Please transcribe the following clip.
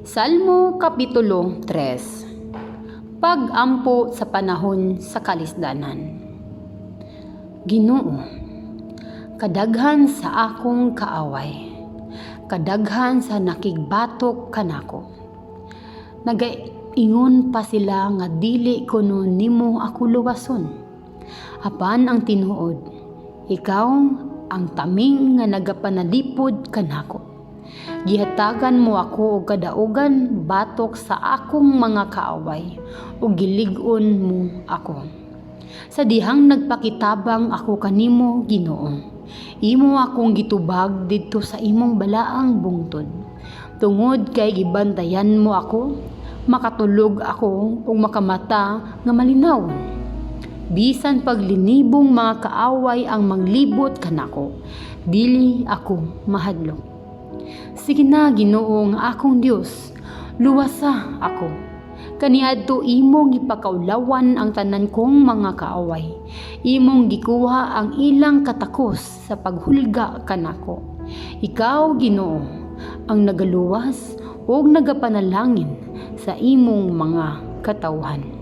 Salmo Kapitulo 3. Pag-ampo sa panahon sa kalisdanan. Ginoo, kadaghan sa akong kaaway, kadaghan sa nakigbatok kanako. Nagaingon pa sila nga dili kuno nimo ako luwason. Apan ang tinuod, ikaw ang taming nga nagapanalipod kanako. Gihatagan mo ako og kadaugan batok sa akong mga kaaway ug gilig-on mo ako. Sa dihang nagpakitabang ako kanimo, Ginoo, imo akong gitubag didto sa imong balaang bungtod. Tungod kay gibantayan mo ako, makatulog ako ug makamata nga malinawon. Bisan paglinibong mga kaaway ang manglibot kanako, dili ako mahadlok. Sige na, Ginoo nga akong Dios, luwasa ako. Kaniadto imong gipakaulawan ang tanan kong mga kaaway. Imong gikuha ang ilang katakos sa paghulga kanako. Ikaw, Ginoo, ang nagaluwas ug nagapanalangin sa imong mga katawhan.